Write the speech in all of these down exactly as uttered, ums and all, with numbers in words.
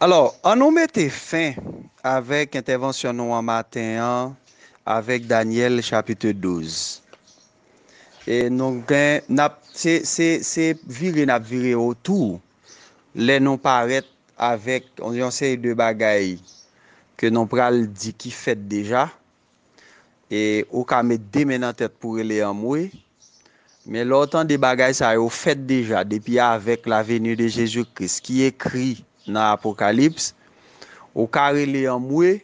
Alò, ann nou mete fen avèk entèvansyon nou an maten an, avèk Danyèl chapit douz. E nou gen, n ap, se, se, se vire n ap vire otou lè nou parèt avèk yon seri de bagay ke nou pral di ki fèt deja. E ou ka met de men nan tèt pou rele anmwe. Men lè w tande bagay sa yo fèt deja depi avèk la venue de Jésus-Christ ki ekri nan Apokalips, ou ka rele anmwe.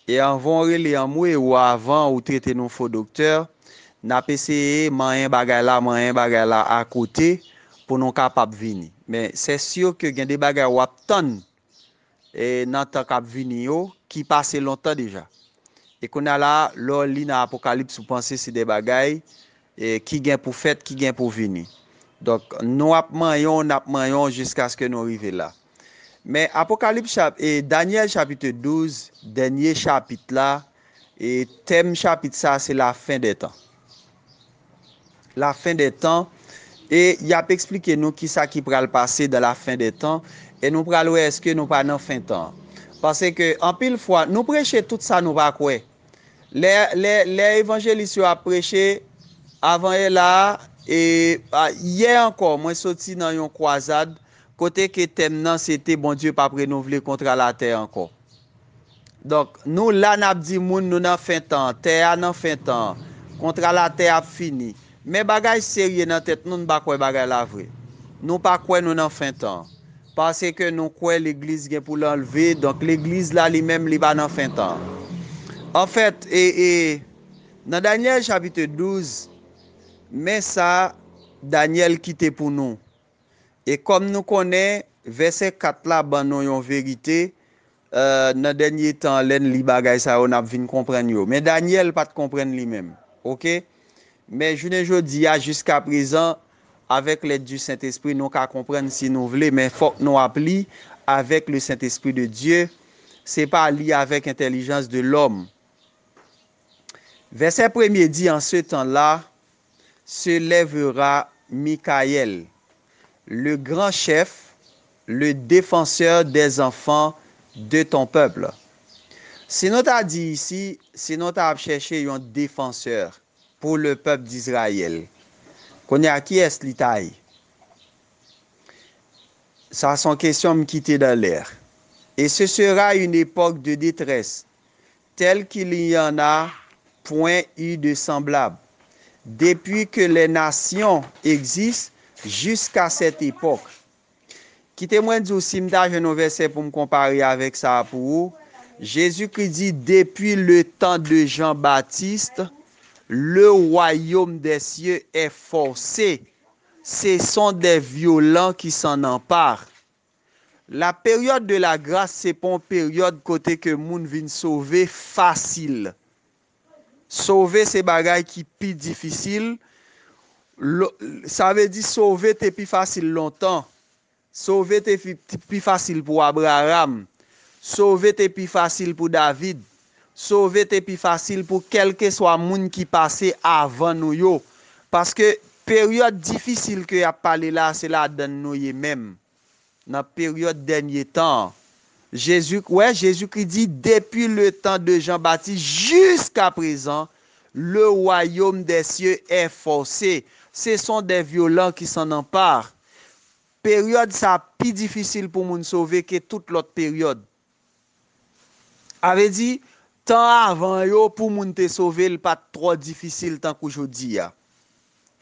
E anvan w rele anmwe ou avan ou trete nou fo doktè, n ap eseye manyen bagay la, manyen bagay la akote pou nou kapab vini. Men se si ke gen de bagay w ap tann e nan tan k ap vini yo, ki pase lontan deja. E kounye a la, lè w li nan Apokalips, ou panse se de bagay e ki gen pou fèt, ki gen pou vini. Donk, nou ap manyen w, n ap manyen w jiskaske nou rive la. Men Apokalips chap, e Danyèl chapit douz, dènye chapit la, e tèm chapit sa se la fen dè tan. La fen dè tan. E y ap eksplike nou kisa ki pral pase dan la fen dè tan. E nou pral wè èske nou pa nan fen tan. Paske anpil fwa, nou preche tout sa nou pa kwè. Lè, lè, lè evanjelis yo ap preche, avan yè la, e, a, yè ankò, mwen soti nan yon kwazad, kote ke tèm nan se te Bondye p ap renouvle kontra latè ankò. Donk, nou la n ap di moun nou nan fen tan, tè a nan fen tan, kontra latè ap fini. Men bagay serye nan tèt nou, n pa kwè bagay la vre. Nou pa kwè nou nan fen tan. Paske nou kwè legliz gen pou l anlve, donk legliz la li menm li pa nan fen tan. Anfèt, e, e, nan Danyèl chapit douz, men sa Danyèl kite pou nou. E kòm nou konnen, vèsè kat la ban nou yon verite, e, nan dènye tan, lè n li bagay sa yo, n ap vin konprann yo. Men Danyèl pa t konprann li menm. Oke? Men jounen jodi a, jiska prezan, avèk lèd di Sentespri, nou ka konprann si nou vle, men fòk nou ap li avèk le Sentespri de Dye. Se pa li avèk entèlijans de lòm. Vèsè premye di, en ce temps-là se lèvera Michaël, le grand chef, le défenseur des enfants de ton peuple. Si nou ta di isi, si nou ta ap chèche yon defansè pou le pèp d'Izrayèl, kounye a, kiyès li ta ye? Sa se yon kesyon m kite dan lè. Et ce sera une époque de détresse, telle qu'il n'y en a point eu de semblable, depuis que les nations existent jusqu'à cette époque. Kite mwen di w, si m ta jwenn yon vèsè pou m konpare avèk sa a pou ou, Jezikri di, depuis le temps de Jean-Baptiste, le royaume des cieux est forcé, ce sont des violents qui s'en emparent. La période de la grâce, se pa yon peryòd kote ke moun vin sove fasil. Sove se bagay ki pi difisil. Lo-, sa vle di sove te pi fasil lontan. Sove te fi-, pi fasil pou Abraram. Sove te pi fasil pou David. Sove te pi fasil pou kèlkeswa moun ki pase avan nou yo. Paske peryòd difisil ke y ap pale la, se ladann nou ye menm. Nan peryòd dènye tan an. Jezi, wè, Jezikri di, depuis le temps de Jean-Baptiste jusqu'à présent, le royaume des cieux est forcé. Ce sont des violents qui s'en emparent. Peryòd sa pi difisil pou moun sove ke tout lòt peryòd. A vle di, tan avan yo, pou moun te sove, l pa t twò difisil tankou jodi a.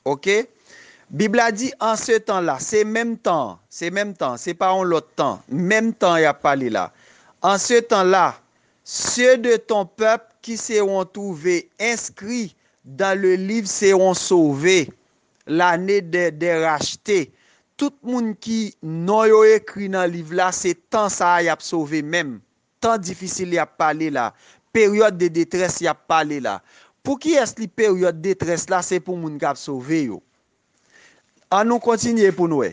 Oke? Bib la di, en ce temps-là, se menm tan, se menm tan, se pa yon lòt tan, menm tan y ap pale la. En ce temps-là, ceux de ton peuple qui seront trouvés inscrits dans le livre seront sauvés. L'année des, des rachetés. Tout moun ki non yo ekri nan liv la, se tan sa a y ap sove menm. Tan difisil y ap pale la. Peryòd de detrès y ap pale la. Pou kiyès li peryòd detrès la, se pou moun k ap sove yo. Ann nou kontinye pou n wè.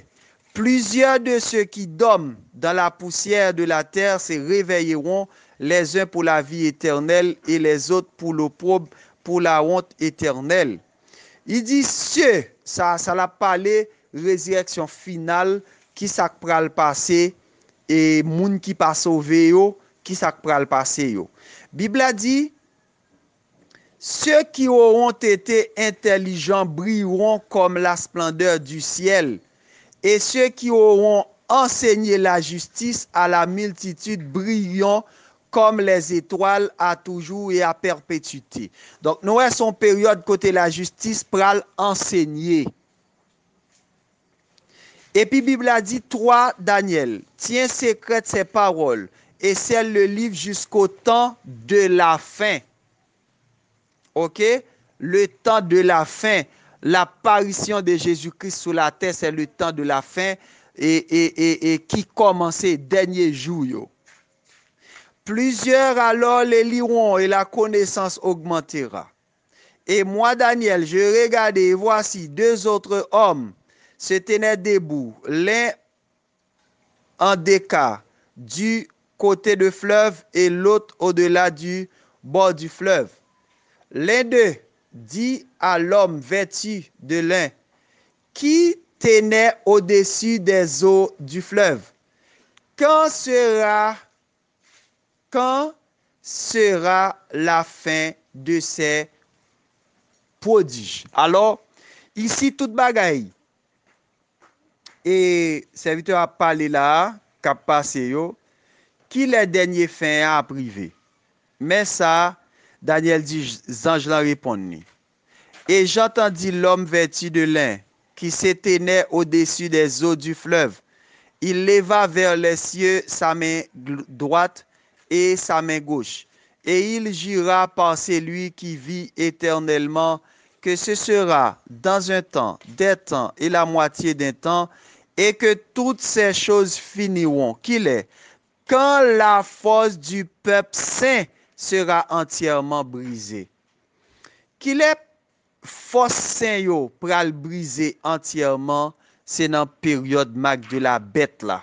Plusieurs de ceux qui dorment dans la poussière de la terre se réveilleront, les uns pour la vie éternelle et les autres pour l'opprobre, pour la honte éternelle. Li di, se, sa, sa l ap pale, rezirèksyon final, ki sa k pral pase, e moun ki pa sove yo, ki sa k pral pase yo. Bib la di, ceux qui auront été intelligents brilleront comme la splendeur du ciel, et ceux qui auront enseigné la justice à la multitude brilleront comme les étoiles à toujours et à perpétuité. Donk, nou wè se yon peryòd kote lajistis pral ansenye. Epi Bib la di, twa Daniel, tiens secrète ces paroles et scelle le livre jusqu'au temps de la fin. Ok? Le temps de la fin, l'apparition de Jésus-Christ sur la terre, c'est le temps de la fin et, et, et, et qui commence, dènye jou yo. Plusieurs alors les liront et la connaissance augmentera. Et moi, Daniel, je regardai, et voici, deux autres hommes se tenaient debout, l'un en déca du côté de fleuve et l'autre au-delà du bord du fleuve. L'un d'eux dit à l'homme vêtu de lin qui tenait au-dessus des eaux du fleuve, quand sera, quand sera la fin de ces prodiges? Alò, isi tout bagay e sèvitè a ap pale la a, k ap pase yo, kilè dènye fen an ap rive? Men sa Danyèl di, zanj lan reponn li. Et j'entendis l'homme vêtu de lin qui se tenait au-dessus des eaux du fleuve. Il leva vers les cieux sa main gl- droite et sa main gauche, et il jura par celui qui vit éternellement que ce sera dans un temps, des temps et la moitié d'un temps, et que toutes ces choses finiront. Kilè? Quand la force du peuple saint sera entièrement brisée. Kilè fòs sen yo pral brize antyèman? Se nan peryòd Mark de la Bèt la.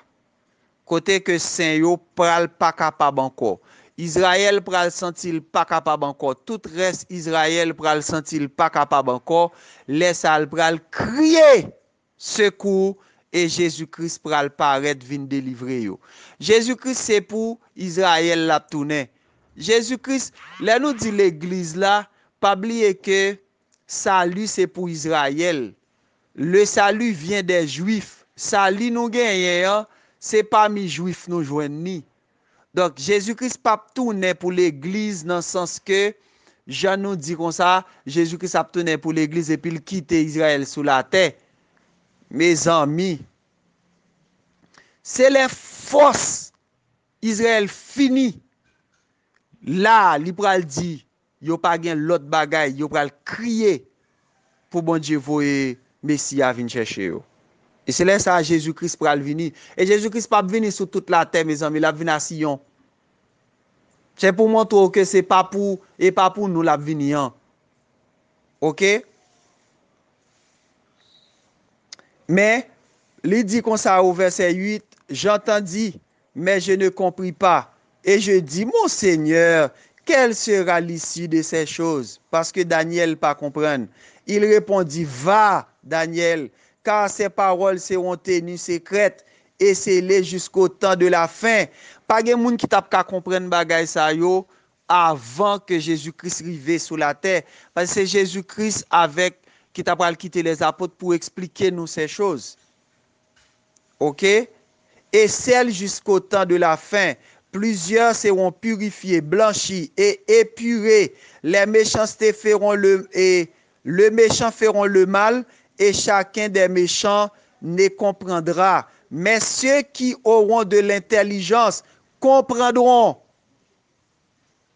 Kote ke sen yo pral pa kapab ankò. Izrayèl pral santi l pa kapab ankò. Tout rès Izrayèl pral santi l pa kapab ankò. Lè sa a, l pral kriye sekou e Jezi Kris pral parèt vin delivre yo. Jezi Kris se pou Izrayèl l ap tounen. Jezi Kris, lè nou di legliz la, pa bliye ke sali se pou Izrayèl. Le salut vient des Juifs. Sali nou genyen an, se pami Jwif nou jwenn li. Donk, Jezi Kris p ap tounen pou legliz nan sans ke, jan nou di konsa, Jezi Kris ap tounen pou legliz epi l kite Izrayèl sou latè. Mezanmi, se lè fòs Izrayèl fini. La, li pral di, yo pa gen lòt bagay, yo pral kriye pou Bondye voye Mesi a vin chèche yo. E se lè sa a Jezi Kris pral vini. E Jezi Kris p ap vini sou tout latè, mezanmi, l ap vin a Siyon. Se pou montre w ke se pa pou, e pa pou nou l ap vini an. Oke? Men, li di konsa o vèsè uit, j'entendis, mais je ne compris pas. Et je dis, mon Seigneur, quelle sera l'issue de ces choses? Paske Danyèl pa konprann. Il répondit, va, Daniel, car ces paroles seront tenues secrètes et scellées jusqu'au temps de la fin. Pa gen moun ki t ap ka konprann bagay sa yo avan ke Jezi Kris rive sou latè. Paske se Jezi Kris avèk ki ta pral kite lèzapot pou eksplike nou ces choses. Oke? Et scellées jusqu'au temps de la fin. Plusieurs seront purifiés, blanchis et épurés. Les méchantes feront le, et les méchants feront le mal, et chacun des méchants ne comprendra. Mais ceux qui auront de l'intelligence comprendront.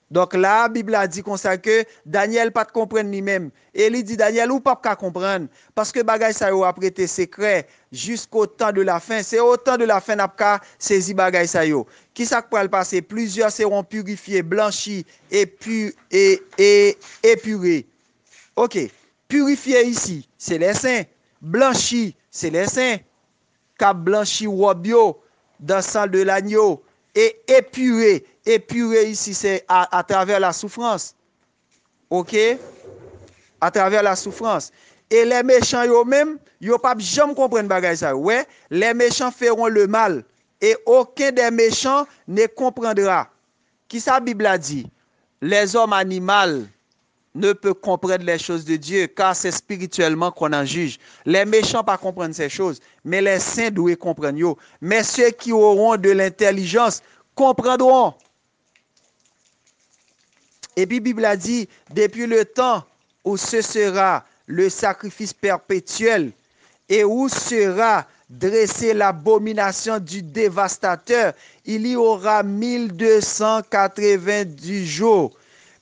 Donk la, Bib la di konsa ke Danyèl pa t konprann li menm. E li di, Danyèl, ou p ap ka konprann, paske bagay sa yo ap rete sekrè jiskotan de la fen. Se otan de la fen n ap ka sezi bagay sa yo. Ki sa k pral pase? Plusieurs seront purifiés, blanchis et pu-, et, et épurés. Oke. Pirifye isi, se lè sen. Blanchi, se lè sen. K ap blanchi wòb yo dans sang de l'agneau. E épuré, épuré isi, se a, atravè la souffrance. Oke? Atravè la souffrance. E lè mechan yo menm, yo p ap janm konprann bagay sa yo. Wè, les méchants feront le mal. et aucun des méchants ne comprendra. Kisa Bib la di? Les hommes animal ne peut comprendre les choses de Dieu, car c'est spirituellement qu'on en juge. Les méchants pa konprann ces choses, men les saints dwe konprann yo. Mais ceux qui auront de l'intelligence comprendront. Epi Bib la di, depuis le temps où ce sera le sacrifice perpétuel, et où sera dressée l'abomination du dévastateur, il y aura mille deux cent quatre-vingt-dix jours.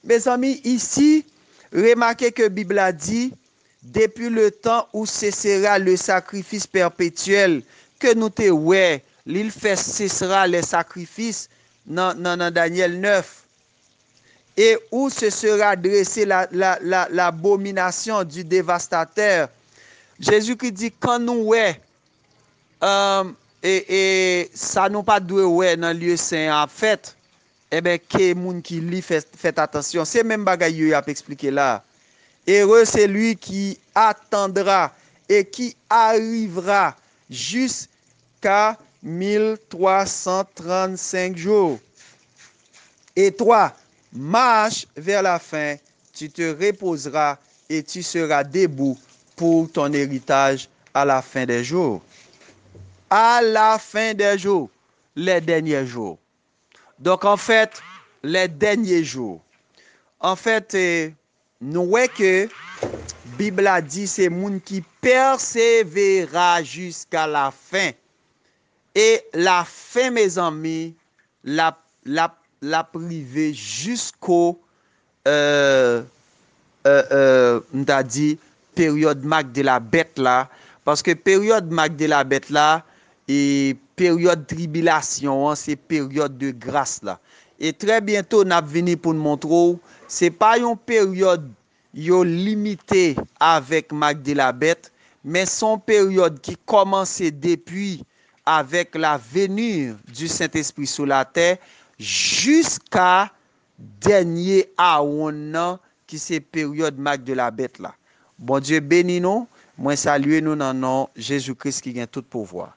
Mezanmi, isi, remake ke Bib la di, depuis le temps où cessera le sacrifice perpétuel, ke nou te wè, li fè cessera les sacrifices nan, nan, nan Danyèl nèf. Et où se sera dressée la, la, la, l'abomination du dévastateur. Jezikri di, kan nou wè, um, e, e sa nou pa dwe wè nan lye sen an ap fèt, ebyen, ke moun ki li fè, fèt atansyon. Se menm bagay yo y ap eksplike la. Heureux celui qui attendra et qui arrivera jusqu'à mille trois cent trente-cinq jours. Et toi, marche vers la fin, tu te reposeras et tu seras debout pour ton héritage à la fin des jours. À la fin des jours, les derniers jours. Donk, anfèt, les derniers jours. Anfèt, eh, nou wè ke Bib la di se moun ki pèsevera jiska lafen. E lafen, mezanmi, l ap, l ap, l ap rive jisko, euh, euh, euh, m ta di, peryòd mak de la bèt la. Paske peryòd mak de la bèt la, e peryòd tribilasyon an, se peryòd de gras la. E trè byento, n ap vini pou n montre w, se pa yon peryòd yo limite avèk mak de la bèt, men se yon peryòd ki kòmanse depi avec la venue du Saint-Esprit sur la terre, jiska dènye awonn nan, ki se peryòd mak de la bèt la. Bondye beni nou. Mwen salye nou nan non Jezi Kris ki gen tout pouvwa.